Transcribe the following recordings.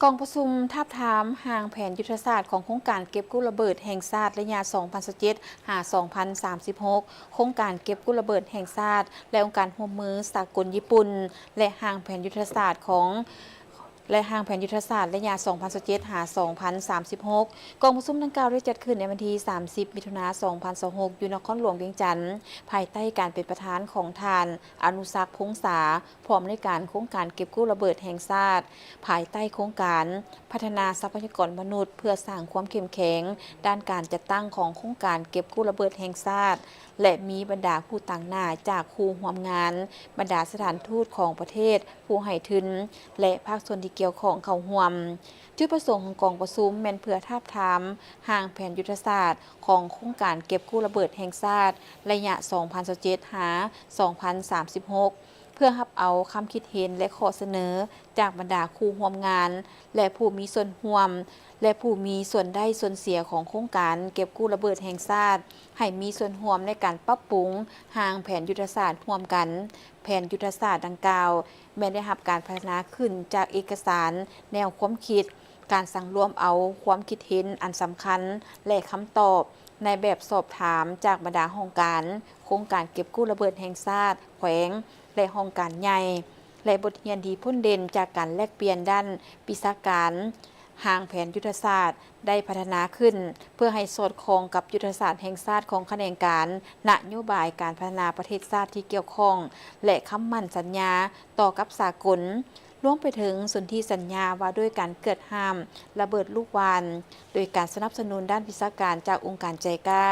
ກອງປະຊຸມທາບທາມຮ່າງແຜນຍຸດທະສາດຂອງໂຄງການເກັບກູ້ລະເບີດແຫ່ງຊາດໄລຍະສອງພັນຊາວເຈັດຫາສອງພັນສາມສິບຫົກ, ໂຄງການເກັບກູ້ລະເບີດແຫ່ງຊາດ ແລະ ອົງການຮ່ວມມືສາກົນຍີ່ປຸ່ນ ແລະ ຮ່າງແຜນຍຸດທະສາດຂອງ ແລະ ຮ່າງແຜນຍຸດທະສາດໄລຍະສອງພັນຊາວເຈັດຫາສອງພັນສາມສິບຫົກ. ກອງປະຊຸມດັ່ງກ່າວໄດ້ຈັດຂຶ້ນໃນວັນທີສາມສິບ ມິຖຸນາ ສອງພັນຊາວຫົກ ຢູ່ນະຄອນຫຼວງວຽງຈັນ, ພາຍໃຕ້ການເປັນປະທານຂອງທ່ານ ອະນຸສັກ ພົງສາ, ຜູ້ອຳນວຍການໂຄງການເກັບກູ້ລະເບີດແຫ່ງຊາດ, ພາຍໃຕ້ໂຄງການພັດທະນາຊັບພະຍາກອນມະນຸດ ເພື່ອສ້າງຄວາມເຂັ້ມແຂງດ້ານການຈັດຕັ້ງຂອງໂຄງການເກັບກູ້ລະເບີດແຫ່ງຊາດ ແລະ ມີບັນດາຜູ້ຕາງໜ້າຈາກຄູ່ຮ່ວມງານ, ບັນດາສະຖານທູດຂອງປະເທດ, ຜູ້ໃຫ້ທຶນ ແລະ ພາກສ່ວນທີ່ກ່ຽວຂ້ອງເຂົ້າຮ່ວມ. ຈຸດປະສົງຂອງກອງປະຊຸມແມ່ນເພື່ອທາບທາມຮ່າງແຜນຍຸດທະສາດຂອງໂຄງການເກັບກູ້ລະເບີດແຫ່ງຊາດໄລຍະສອງພັນຊາວເຈັດຫາສອງພັນສາມສິບຫົກ ເພື່ອຮັບເອົາຄຳຄິດເຫັນ ແລະ ຂໍ້ສະເໜີຈາກບັນດາຄູ່ຮ່ວມງານ ແລະ ຜູ້ມີສ່ວນຮ່ວມ ແລະ ຜູ້ມີສ່ວນໄດ້ສ່ວນເສຍຂອງໂຄງການເກັບກູ້ລະເບີດແຫ່ງຊາດ ໃຫ້ມີສ່ວນຮ່ວມໃນການປັບປຸງຮ່າງແຜນຍຸດທະສາດຮ່ວມກັນ. ແຜນຍຸດທະສາດດັ່ງກ່າວ ແມ່ນໄດ້ຮັບການພັດທະນາຂຶ້ນຈາກເອກະສານແນວຄວາມຄິດ, ການສັງລວມເອົາຄວາມຄິດເຫັນອັນສຳຄັນ ແລະ ຄຳຕອບໃນແບບສອບຖາມຈາກບັນດາຫ້ອງການ, ໂຄງການເກັບກູ້ລະເບີດແຫ່ງຊາດ, ແຂວງ ແລະ ຫ້ອງການໃຫຍ່ ແລະ ບົດຮຽນທີ່ພົ້ນເດັ່ນຈາກການແລກປ່ຽນດ້ານວິຊາການ, ຮ່າງແຜນຍຸດທະສາດໄດ້ພັດທະນາຂຶ້ນ ເພື່ອໃຫ້ສອດຄ່ອງກັບຍຸດທະສາດແຫ່ງຊາດຂອງຂະແໜງການນະໂຍບາຍການພັດທະນາປະເທດຊາດທີ່ກ່ຽວຂ້ອງ ແລະ ຄຳໝັ້ນສັນຍາຕໍ່ກັບສາກົນ, ລວມໄປເຖິງສົນທິສັນຍາວ່າດ້ວຍການເກືອດຫ້າມລະເບີດລູກຫວ່ານ ໂດຍການສະໜັບສະໜູນດ້ານວິຊາການຈາກອົງການໄຈກາ.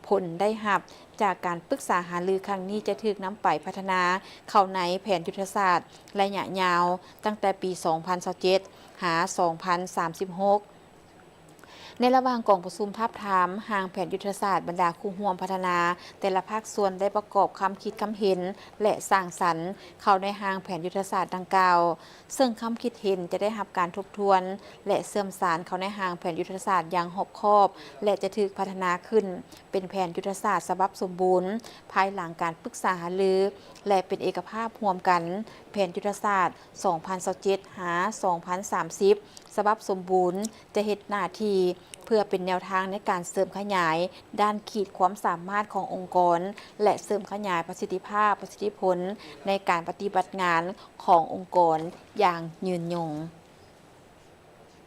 ຜົນໄດ້ຮັບຈາກການປຶກສາຫາລືຄັ້ງນີ້ຈະຖືກນຳໄປພັດທະນາເຂົ້າໃນແຜນຍຸດທະສາດໄລຍະຍາວ ຕັ້ງແຕ່ປີສອງພັນຊາວເຈັດຫາສອງພັນສາມສິບຫົກ. ໃນລະຫວ່າງກອງປະຊຸມທາບທາມຮ່າງແຜນຍຸດທະສາດ, ບັນດາຄູ່ຮ່ວມພັດທະນາແຕ່ລະພາກສ່ວນໄດ້ປະກອບຄຳຄິດຄຳເຫັນ ແລະ ສ້າງສັນເຂົ້າໃນຮ່າງແຜນຍຸດທະສາດດັ່ງກ່າວ, ເຊິ່ງຄຳຄິດເຫັນຈະໄດ້ຮັບການທົບທວນ ແລະ ເຊື່ອມສານເຂົ້າໃນຮ່າງແຜນຍຸດທະສາດຢ່າງຮອບຄອບ ແລະ ຈະຖືກພັດທະນາຂຶ້ນເປັນແຜນຍຸດທະສາດສະບັບສົມບູນ ພາຍຫຼັງການປຶກສາຫາລື ແລະ ເປັນເອກະພາບຮ່ວມກັນ. ແຜນຍຸດທະສາດສອງພັນຊາວເຈັດຫາສອງພັນສາມສິບ ສະບັບສົມບູນ ຈະເຮັດໜ້າທີ່ເພື່ອເປັນແນວທາງໃນການເສີມຂະຫຍາຍດ້ານຂີດຄວາມສາມາດຂອງອົງກອນ ແລະ ເສີມຂະຫຍາຍປະສິດທິພາບ, ປະສິດທິຜົນໃນການປະຕິບັດງານຂອງອົງກອນຢ່າງຍືນຍົງ.